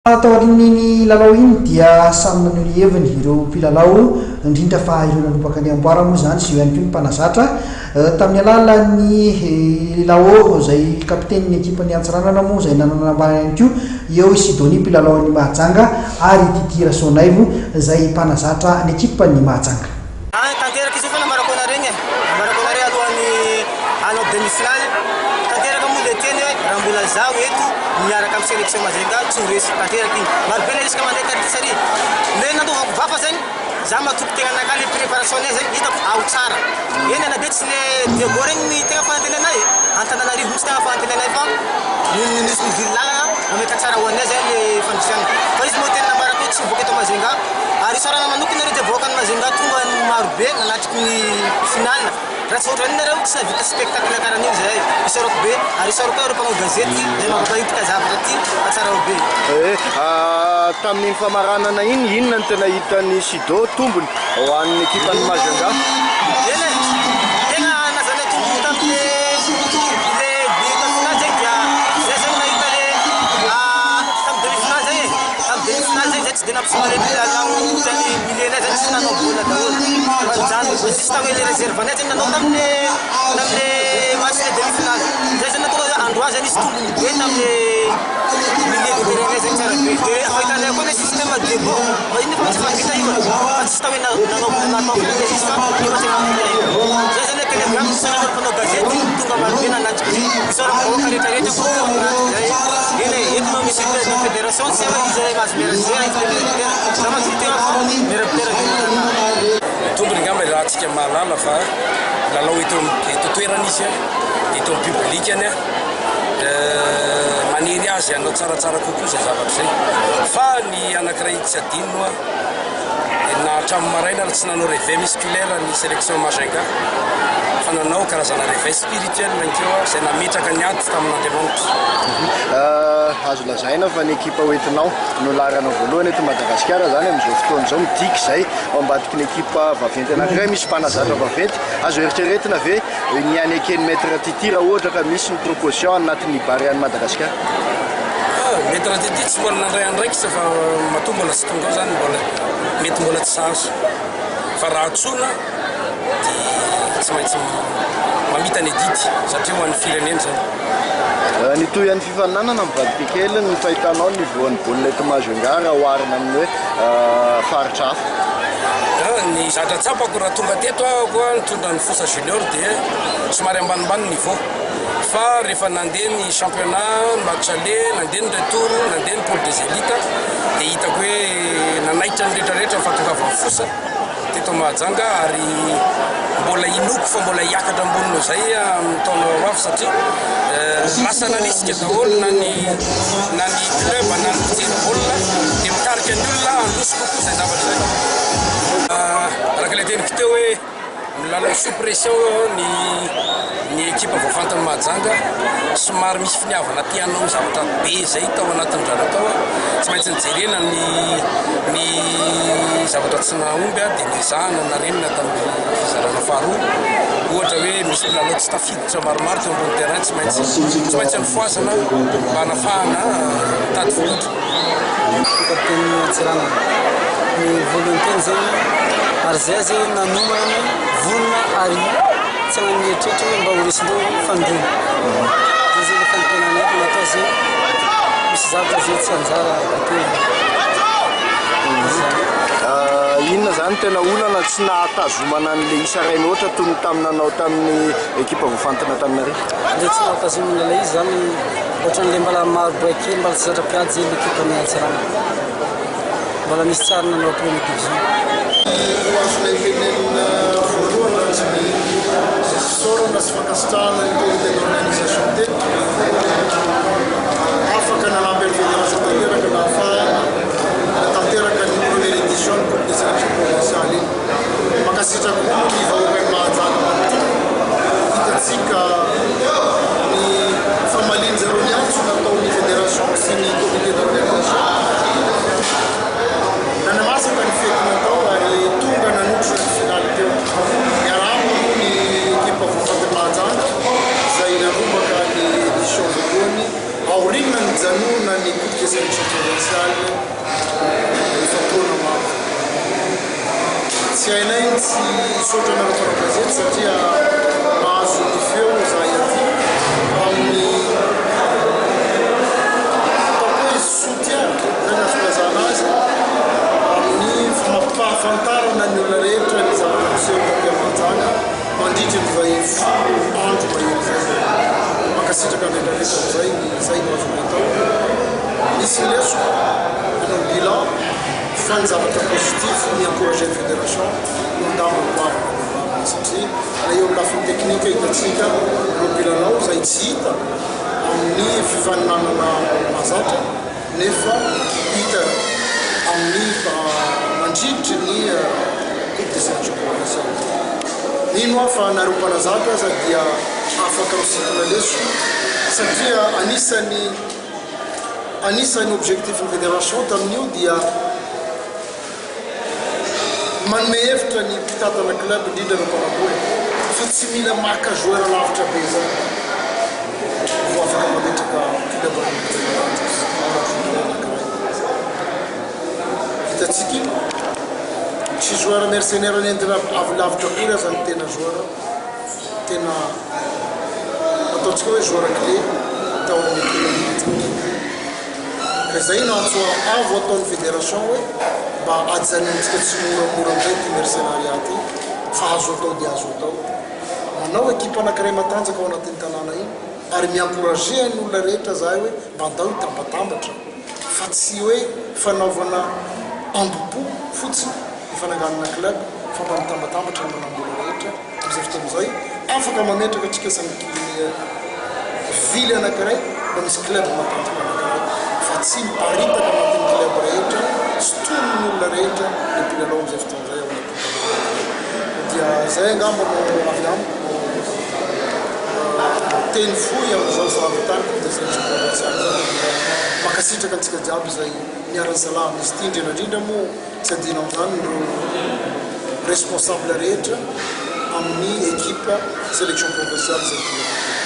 Taorian'iny lalao iny dia samy naneho ny heviny ireo mpilalao, indrindra fa ireo nandrombaka ny amboara moa izany sy eo ihany koa ny mpanazatra. Tamin'ny alalan'i Lao izay kapitenin'ny ekipan'ny Antsiranana moa izay nanana ambara ihany koa eo i Sidonie mpilalao an'i Mahajanga ary i Titi Rasoanaivo izay mpanazatra ny ekipan'i Mahajanga. An, tanteraka izy io fa nambarako anareo igny e, nambarako anareo alohan'ny hanao demi finale, tanteraka moa le teny hoe raha mbola zaho eto miaraka amin'ny selection Majunga tsy ho resy, tanteraka igny, maro be le risque mandeha taty satria le nanaovako vafa zegny za matoky tegnanakahy le préparation nay zegny hitako ao tsara, eny na de tsy le Diego regny ny tegna fanantenanay e, Antananarivo mihitsy tegna fanantenanay fa noho ny nisy nivily lalana vao maika tsara ho anay zay le fandrisiana, fa izy moa tena nambarako hoe tsy mivoaka eto Majunga. Ary isaorana manokana ireo izay vahoakan'i Majunga tonga maro be nanatriky ny finale. Raha tsy ohatran'iny nareo tsy nahavita spectacle karaha an'iny zahay. Isaorako be ary isaorako koa ireo mpanao gazety izay mampaparitaka zavatra aty fa tsara be. Eh, tamin'iny famaranana iny, inona no tena hitan'i Sido tombony ho an'ny ekipan'i Majunga? Eny e, tena nazahoana tombony tamin'le le but finale zegny dia zay zegny nahita le tamin'ny demi finale zay e, tamin'ny demi finale zegny zay tsy Dia nampiseho ny mpilalao ohatran'ny milieu-nay zany tsy nanao baolina daholo fa nijanona juste hoe le réserve-nay zany nanao tamin'le tamin'le match le demi finale. Zay zany nahatonga hoe androany zany nisy tombony be tamin'le milieu de terrain-nay zany tsara be. Dia fahitanay koa le système Diego fa iny nefa tsy efa vita io e, fa tsy hoe nanao natao foana le izy fa efa tena vita io. Zay zany tena avy amiko isaorana ny mpanao gazety tonga marobe nanatrika, isaorana vahoaka rehetra rehetra koa tonga nanatrika zay. Eny e, eto moa misy président fédération tsy hay hoe iza mahazo miara-dia iza miara-dia. Za mantsy tena fa miara-dia dia. Tombony angamba iarahantsika mahalala fa lalao eto eto toerana izy eto amin'ny public-ny manery azy hanao tsaratsara kokoa izay zavatra izay fa ny anankiray tsy adino na hatramin'ny maraina ary tsy nanao réveil musculaire ny sélection Majunga fa nanao karazana réveil spirituel nankeo izay nametraka ny ady tamin'Andriamanitra. Azo lazaina fa ny ekipa hoentinao no laharana voalohany eto Madagasikara izany amin'izao fotoana izao, midika izay ao ambadiky ny ekipa vaventy anankiray misy mpanazatra vaventy. Azo eritreretina ve ny haneken'i Maître Titi raha ohatra ka misy ny proposition anatin'ny Barea an'i Madagasikara? Maître Titi tsy mbola nandray andraikitra fa matoa mbola tsy tonga ao zany mbola mety mbola tsy sahaza fa raha antsoina dia tsy maintsy mamita ny adidy satria ho an'ny firenena zany. Ny tohin'ny fifaninanana mivadika kely ny fahitanao ny niveau-n'ny baolina eto Majunga raha oharina amin'ny hoe faritra hafa. Ny zavatra tsapako raha tonga teto aho koa nitondra ny Fosa Junior dia somary ambanimbany ny niveau fa rehefa nandeha ny championnat, ny match aller, nandeha ny retour, nandeha ny poule des élites dia hitako hoe nanaitra ny rehetra rehetra ny fahatongavan'ny Fosa teto Mahajanga ary mbola inoako fa mbola hiakatra ambony noho izay amin'ny taona ho avy satria lasa nanisika daholo na ny na ny club na ny mpijery baolina dia mitarika ny olona handroso kokoa izay zavatra izay. Araka ilay teniko teo hoe milalao sous pression ny ny ekipa voafantin'i Mahajanga, somary misy finiavana te hanao zavatra be izay tao anatin-dry zareo tao, tsy maintsy nijerena ny ny zavatra tsy nahomby dia nezahana narenina tamin'ny fizarana faharoa, ohatra hoe misy mpilalao tsy tafiditra maromaro teo ambony terrain tsy maintsy tsy maintsy nofohazana mba hanafahana mitady vokatra. Kapiteny Antsiranana, ny voalohany teny zegny ary zay zegny nanomana vonona ary tsy hanana eritreritra hoe mba ho resindreo fanindroany, zay zegny le fanantenanay fa natao zegny misy zavatra zay tsy anjara atao zany. Inona zany tena olana tsy nahatazomana an'le isa iray mihoatra toy ny tamin'ny nanao tamin'ny ekipa voafantina Antananarivo? Le tsy nahatazomana ilay izy zany ohatran'le mbola maro boay kely mbola tsy zatra mpiady zay l'ekipan'i Antsiranana. Mbola nisy tsara nanao première division. Ny azonay tenenina voalohany raha tsy ny fisaorana sy fankasitrahana ny comité d'organisation teto afaka nanampy an'ny fédération tanteraka nahafahana nanatanteraka ny première édition ny coupe de sélection provinciale iny. Mankasitraka koa ny vahoakan'i Mahajanga manontolo, hitantsika ny famalian-jareo ny antso nataon'ny fédération sy ny comité d'organisation. Nanamasaka ny fety natao ary tonga nanotrona ny finale teo. Miarahaba moa ny ekipa voafantin'i Mahajanga izay nandrombaka ny édition voalohany aoriana nijanona ny coupe de sélection provinciale. Misaotra anareo mpanao gazety satria mahazo ny feo izahay aty amin'ny ataoko hoe soutien, izay no azoko ilazana azy, amin'ny fampahafantarana ny olona rehetra ny zavatra miseho taty Mahajanga mandritry ny izay 10 andro mahery izay. Mankasitraka ny rehetra rehetra amin'izay, izay no azonay atao. Nisy ny lesoka, hanao bilan, fa ny zavatra positif, mi-encourager ny fédération no angamba goavana dia goavana satria na eo amin'ny lafiny teknika hitantsika ireo mpilalao izay tsy hita amin'ny fifaninanana mahazatra nefa hita amin'ny mandritry ny coupe des sélections provinciales. Mino aho fa nareo mpanazatra aza dia afaka misintona lesona satria anisan'ny anisan'ny objectif ny fédération tamin'io dia Manome hevitra ny mpitantana club indrindra ireo mpanambola fa tsy mila maka joueur lavitra be izany vao afaka mametraka club ao anatin'ny club anankiray. Hitantsika iny, tsy joueur mercenaire nentina avy lavitra akory aza ny tena joueur tena ataontsika hoe joueur clé tao amin'ny ekipa. Ka izay no antso avo ataon'ny fédération hoe mba ajanontsika tsimoramora amin'izay ity mercenariat ity fa azo atao dia azo atao. Manao ekipa anankiray matanjaka ao anatin'ny tanàna iny ary mi-encourager ny olona rehetra zahay hoe mba andao hitambatambatra fa tsy hoe fanaovana ambo-po fotsiny ny fananganana club fa mba mitambatambatra ny manambola rehetra Amin'izay fotoana izay, afaka mametraka antsika samy ville anankiray mba misy club matanjaka anankiray fa tsy miparitaka anatin'ny club rehetra sy tonin'ny olona rehetra ny mpilalao amin'izay fotoana izay ao anatin'ny tanàna anankiray. Dia izay angamba no avy amiko no teny fohy amin'izao fahavitany Coupe des Nations provinciales izao dia mbola mankasitraka antsika jiaby izay niara-nisalahy amin'izy ity indrindra indrindra moa Tsy adino amin'izany ireo responsable rehetra amin'ny equipe sélection provinciale izay tonga teto.